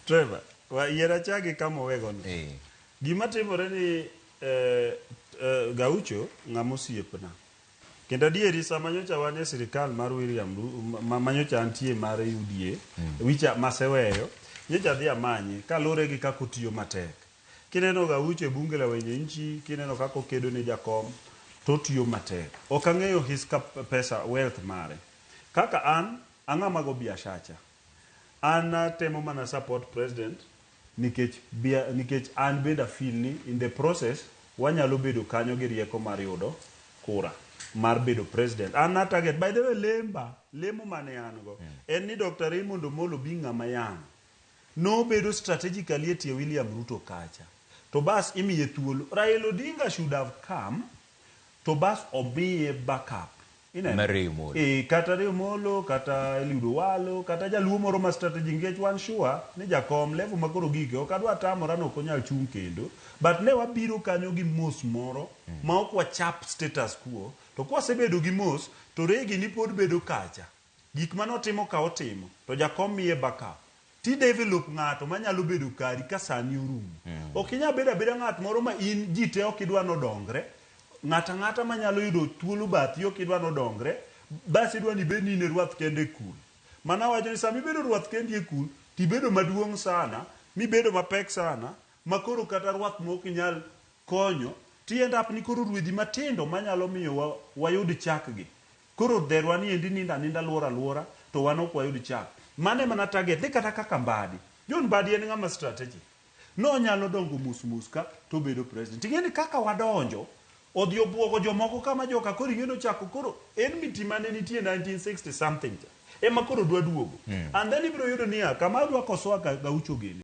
Trevor, wa yier achagi kama owegono. Gima timore ni Gaucho ng'ama osiepna. Kendo adieri sama nyocha wan e sirikal mar William Ru- ma nyocha antie mar UDA, wicha maseweyo, nyocha adhi amanye kaluwore gi kaka otiyo matek. Kineno Gaucho e bunge la wenye nchi, kineno kaka okedo ne jakom, to otiyo matek. Ok ang'eyo his pesa wealth mare. Kaka an, ang'ama go biashacha. An atemo mana support president nikech bia, nikech an bende a feel ni in the process wanyalo bedo kanyo gi rieko mar yudo kura mar bedo president. An na target, by the way lemba, lemo mane an go en ni Dr. Raymond Omolo bi ng'ama yang'. Nobedo strategically e tie William Ruto kacha. To bas imiye thuolo. Raila Odinga should have come to bas omiye backup. Ineno? Mar Ray Omolo. Eh, kata Ray Omolo, kata Eliud Owalo, kata jaluo moro ma strategy nikech wan sure ni jakom level ma koro gike ok adwa tamora ni ok onyal chung' kendo but ne wabiro kanyo gi mos moro ma ok wachap status quo to kwasebedo gi mos to Ray gini pod bedo kacha Gik mane otimo ka otimo to jakom miye backup. Ti develop ng'ato manyalo bedo kari ka sani orumo. Ok inyal bedo abeda ng'at moro ma in ji te ok idwa nodongre. Ng'ato ang'ata manyalo yudo thuolo bathi ok idwa nodongre. Bas idwa ni ibed ni in e rwath kende e kul. Mano awacho ni sama ibedo rwath kendi e kul tibedo maduong' sana mibedo mapek sana makoro kata rwath mok inyal konyo ti end up ni koro rwedhi matindo manyalo miyo wa, wayud chak gi Koro dherwa ni endi nindo aninda luoro aluora to wan ok wayud chak. Mano ema na target ni kata kaka Mbadi. John Mbadi en ng'ama strategic. Nonyalo dongo mos mos ka to obedo president. Ing'e ni kaka wadonjo, odhi obuogo jomoko kama joka koro ing'e ni ochako koro enmity mane nitie 1960 something cha ema koro dwa duogo. And then ibiro yudo niya kama adwa kosoa Gaucho gini.